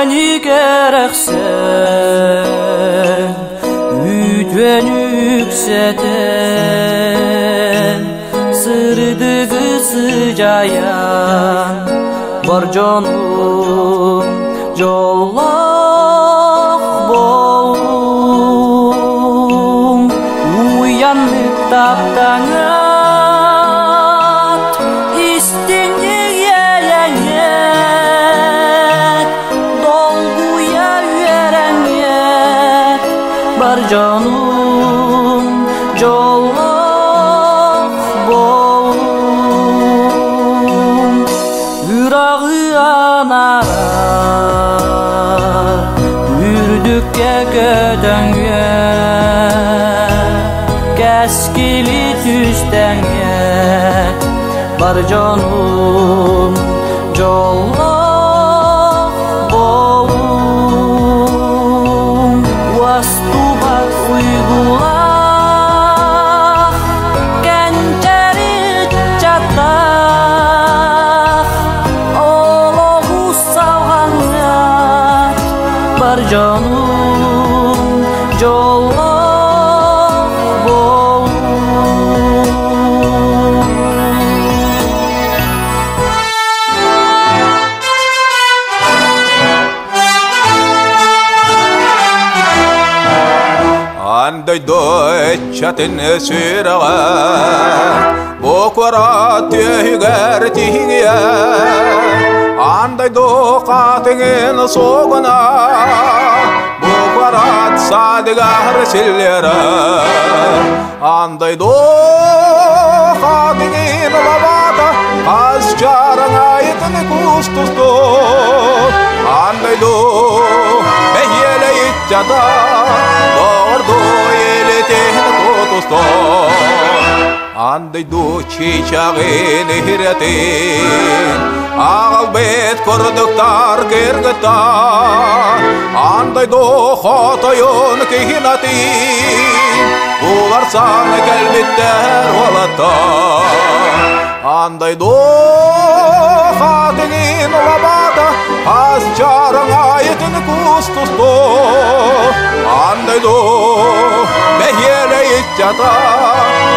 Кэрэни кэрэхсээн, үтүөнү үксэтэн, сырдыгы сыдьайан, бар дьонум дьоллоох буолуҥ. Уйаннык таптаҥат, истиҥник иэйэҥҥит, долгуйа үөрэҥҥит, бар дьонум дьоллоох буолуҥ. Үрэҕи анаарар, үрдүккэ көтөҥҥө, кэскили түстэҥҥэ, бар дьонум дьоллоох буолуҥ. Уостубат уйгулаах кэнчэри ыччаттаах олоҕу салҕаҥҥат бар дьонум дьоллоох буолуҥ. Андайдо ыччатын сүрэҕэ бу куорат түөһүгэр тиһиҥиэ Андайдо хаатыҥын сугуна бу куорат саадыгар силлиэрэ Андайдо хаатыҥын лабаата хас чараҥайытын кустусту Андайдо бэһиэлэ иччата доҕордуу илитин тутусту Андайду чыычааҕын иһирэтин аҕалбыт курдуктар кыргыттар Андайду хотойун киһинатын буларсан кэлбиттэр уолаттар Андайду хаатыҥын лабаата хас чараҥайытын кустусту Андайду бэһиэлэ иччата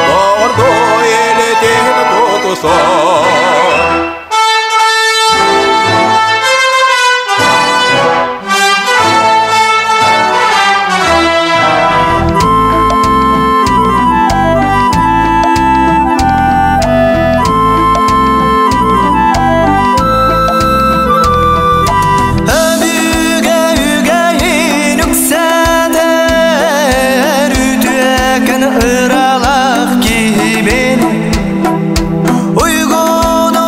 доҕордуу илитин тутусо Өбүгэ үгэһин үксэтэр үтүөкэн ыралаах киһибин. Уйгуну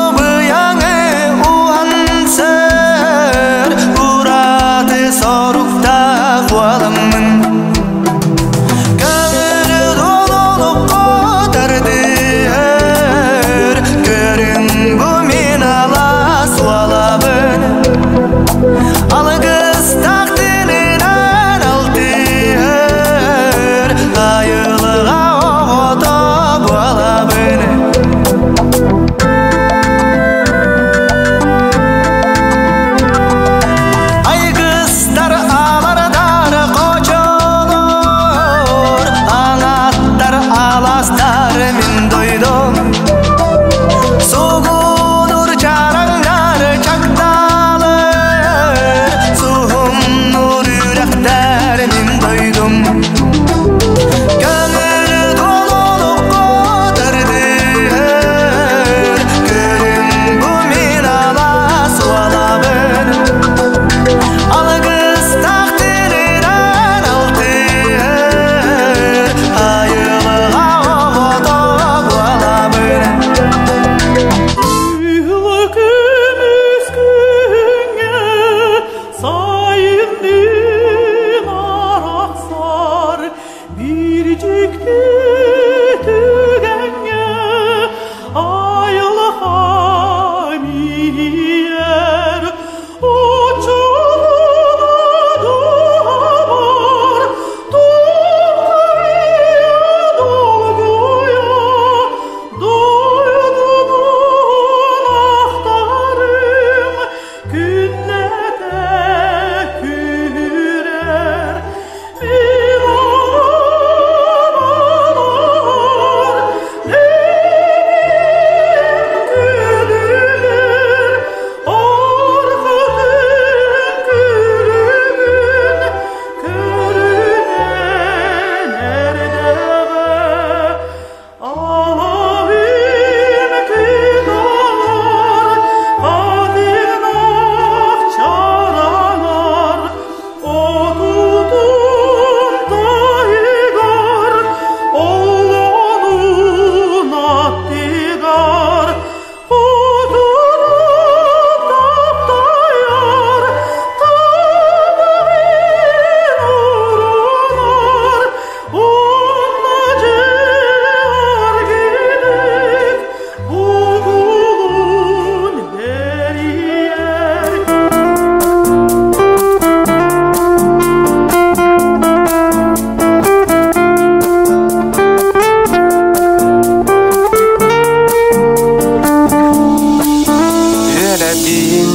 Үөрэбин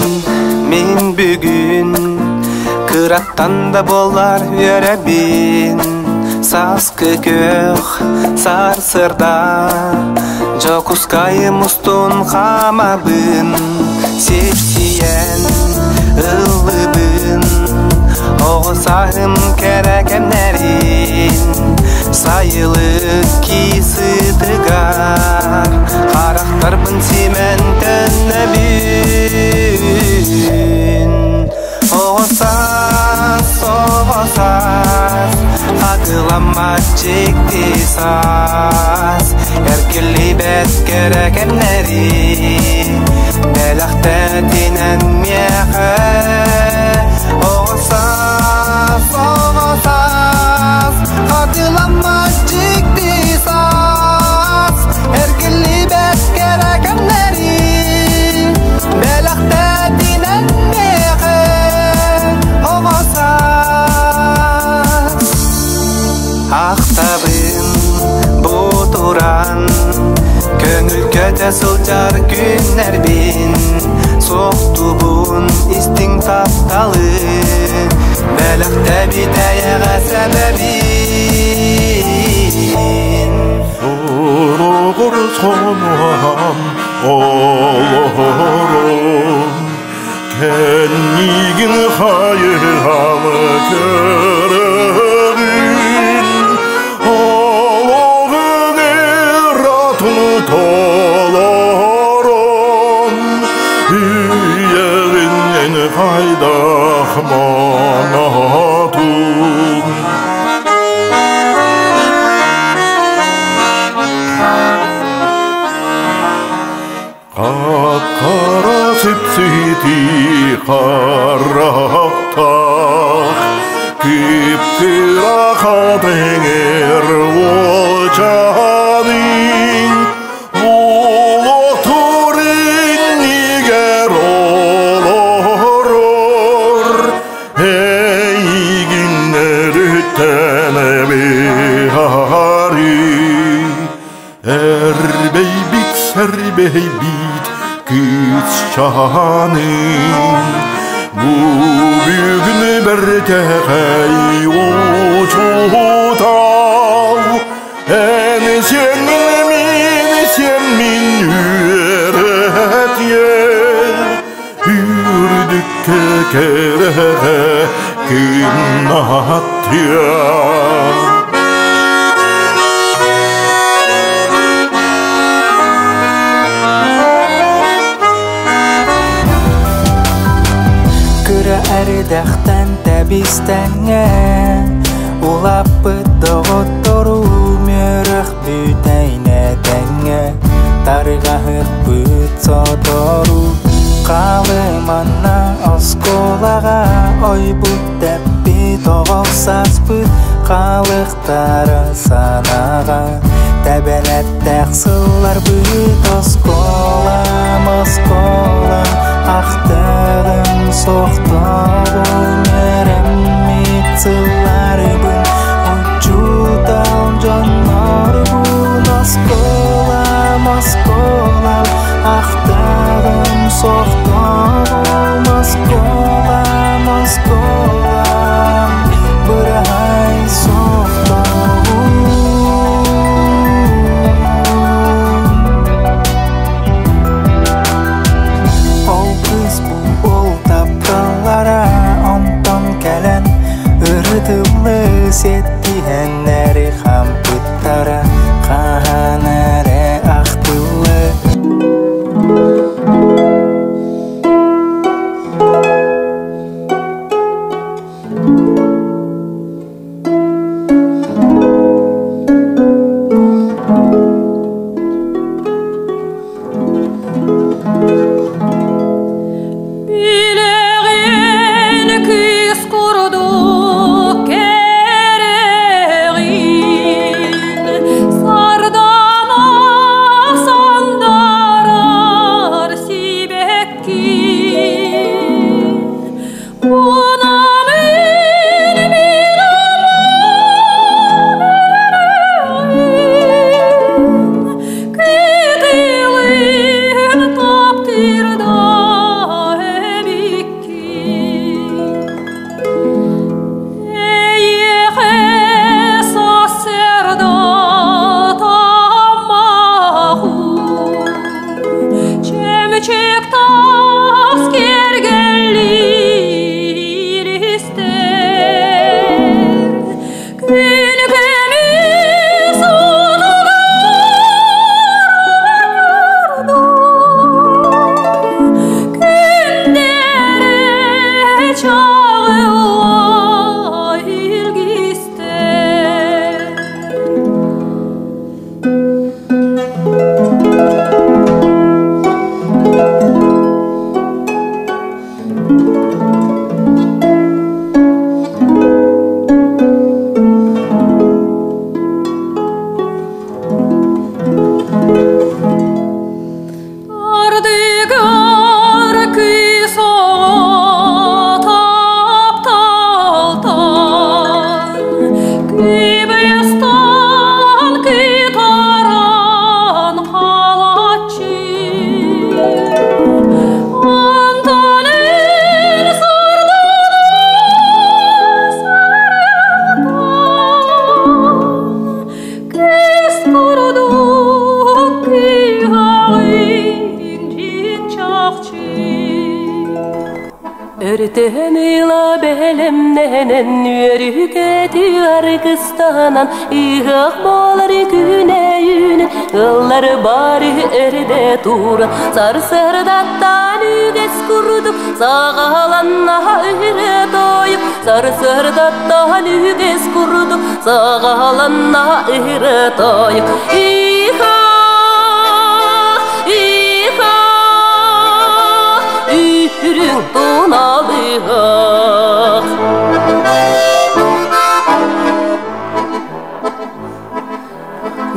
мин бүгүн, кыраттан да буоллар үөрэбин. Сааскы күөх сарсыарда Дьокуускайым устун хаамабын, сипсийэн ыллыбын. Оҕо сааһым кэрэ кэмнэрин сайылык киисытыгар харахтарбын симэн төннөбүн. Оҕо саас, оҕо саас, хатыламмат дьикти саас, эргиллибэт кэрэ кэмнэри бэлэхтэтинэн миэхэ. Оҕо саас, оҕо саас, хатыламмат дьикти саас, эргиллибэт кэрэ кэмнэри бэлэхтэтинэн миэхэ. Оҕо саас. Ахтабын бу туран көҥүл көтө сылдьар күннэрбин, суохтубун истиҥ тапталы бэлэхтэбит эйэҕэс эбэбин. Сороҕор соноһон олорон кэннигин хайыһан көрөбүн, олоҕун ыратын толорон үйэҕин хайдах манатун. Хап-хара сипсити харахтах, кып-кыра хатыҥыр уолчаанын, Булуктур иннигэр олорор, эйигин өрүттэн быһаарыы. Эрбэйбит сэрбэйбит кыысчааным, бу бүгүн бэртээхэй учуутал, эн сиэҥҥин мин сиэммин үөрэтиэ, үрдүккэ кэрэҕэ кынаттыа. Кыра эрдэхтэн тэбистэҥҥэ улаппыт доҕотторум үөрэх бүтэйнэ тэҥҥэ тарҕаһыппыт сотору хаалыманна оскуолаҕа ойбут тэппит оҕо сааспыт хаалыктара санааҕа тэбэнэттээх сылларбыт. Оскуолам, оскуолам, ахтарым суохтоҕум эрэммит сылларбын, учуутал дьоннорбун. Оскуолам, оскуолам, ахтарым суохтоҕум. Оскуолам, оскуолам, быраһай суохтоҕум. Ол кыыс бу ол тапталлара Өртөн ыла бэлэмнэнэн үөрүүкэти аргыстанан ыһыах буолар күнэ үүнэн ыллар бары эрдэ туран сарсыардаттан үгэс курдук саҕаланна ыһыры тойук сарсыардаттан үгэс курдук саҕаланна ыһыры тойук Иха Иха үрүҥ туналыах.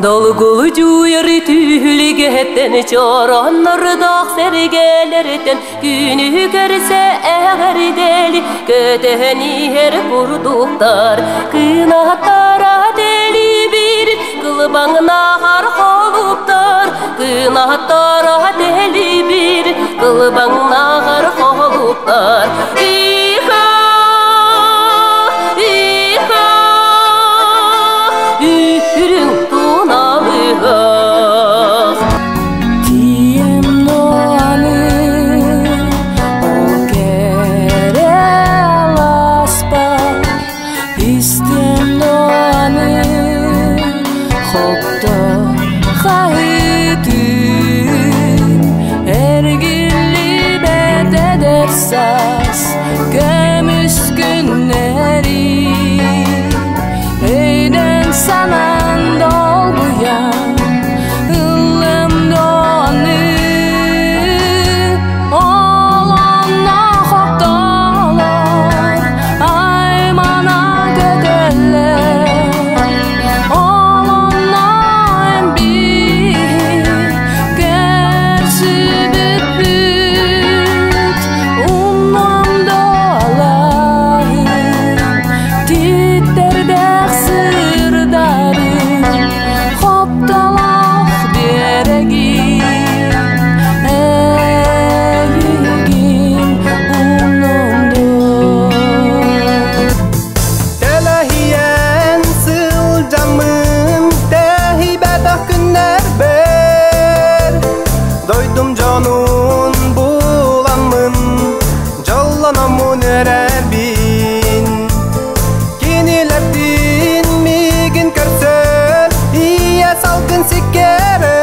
Долгулдьуйар түһүлгэттэн чороннордоох сэргэлэртэн күнү көрсө эҕэрдэли көтөн иһэр курдуктар кынаттара дэлибир кылбаҥнааҕар холуптар кынаттара дэлибир кылбаҥнааҕар холуптар Иха Иха үрүҥ туналыах. Тиийэм аны ол кэрэ алааспар, истиэм аны хопто хаһыытын, эргиллибэт эдэр саас көмүс күннэрин, өйдөн санаан долгуйан ыллым аны ол онно хоптолор аймана көтөллөр, ол онно эн биир көрсүбүппүт, умнуом дуолаһын тииттэрдээх сырдарын, хоптолоох биэрэгин, эйигин умнуом дуо. Тэлэһийэн сылдьаммын тэһийбэтэх күннэрбэр Дойдум дьонун буламмын дьоллономмун үөрэбин Кинилэрдиин миигин көрсөн ийэ салгын сиккэрэ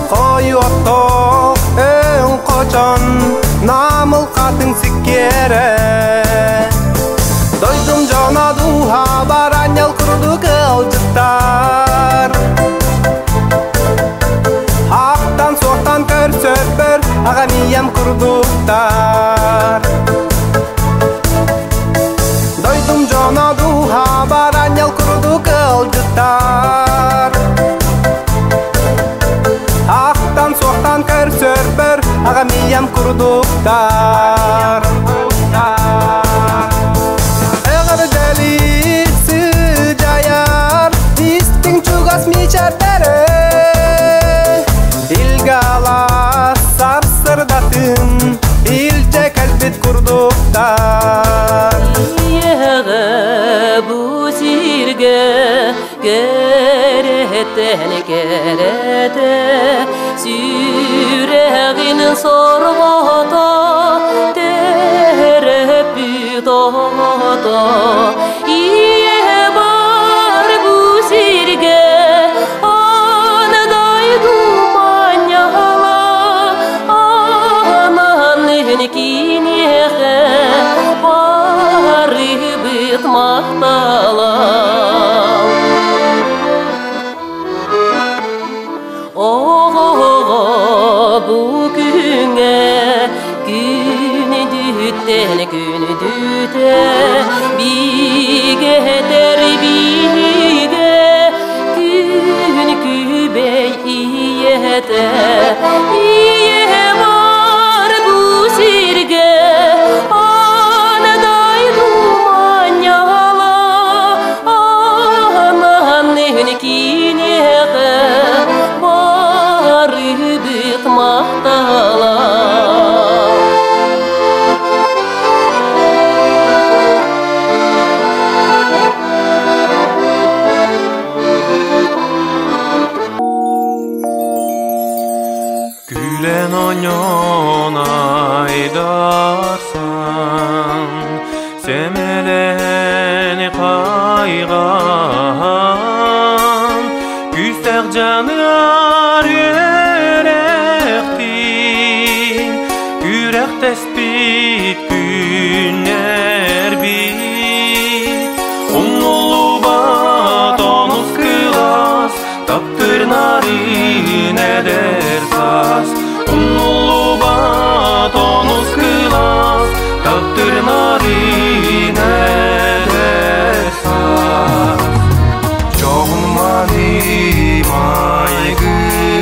Хойу оттоох өҥ хочон намыл хатыҥ сиккиэрэ Дойдум дьоно дууһа баранньал курдук ыалдьыттар Ахтан суохтан көрсөрбөр аҕам ийэм курдуктар Дойдум дьоно дууһа баранньал курдук ыалдьыттар Ахтан суохтан көрсөрбөр аҕам ийэм курдуктар Эҕэрдэли сыдьайар истиҥ чугас мичээрдэрэ Илгэ алаас сарсырдатын илдьэ кэлбит курдуктар Ийэҕэ бу сиргэ кэрэттэн кэрэтэ сүрэҕин сорҕото төрөппүт оҕото Ийэ бар бу сиргэ аан дойду манньала ананын киниэхэ барыбыт махтала. Оҕоҕо бу күҥҥэ күндүттэн күндүтэ бигэтэр бигэ күн күбэй ийэтэ Ийэ бар бу сиргэ аан дойду манньала ананын киниэхэ барыбыт махтала. Күлэн оньон айдарар Кэтэспит күннэрбит Умнуллубат онус кылаас Таптыыр нарын эдэр саас Умнуллубат онус кылаас Таптыыр нарын эдэр саас Дьоһун-мааны майгылаах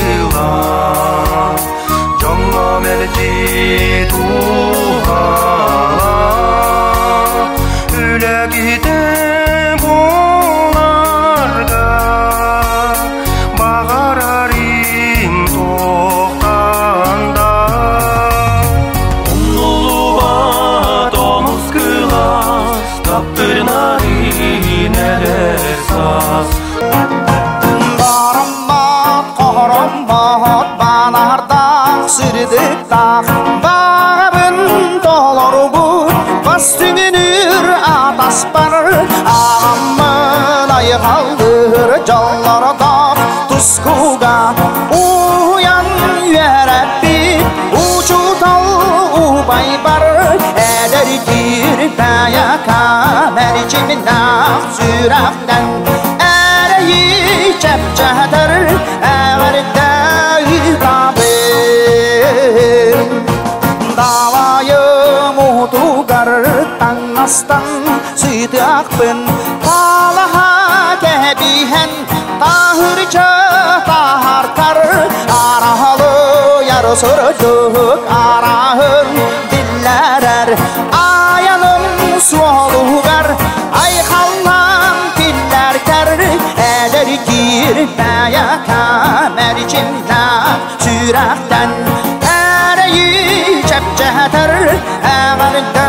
Дьоҥҥо мэлдьи туһалаах Үлэ киһитэ буоларга Баҕарарым туохтан да Умнуллубат онус кылаас Таптыыр нарын эдэр саас Бараммат, хороммот, банардаах, сырдыктаах, Баҕабын толорбут, бастыҥыныр атаспар, Аҕаммын айхаллыыр дьоллордоох тускуга Уһуйан үөрэппит учуутал убайбар Эдэр киирбэйэкэ мэрчимнээх сүрэхтэн Эрэйи чэпчэтэр эҕэрдэ ыытабын. Далайым уутугар таҥастан сыытыахпын Талаһа кэбиһэн таһырдьа таһартар Араһалыйар сырдык араһын биллэрэр Айаным суолугар айхаллаан киллэртэр Эдэр киирбэйэкэ мэрчимнээх сүрэхтэн Эрэйи чэпчэтэр эҕэрдэ.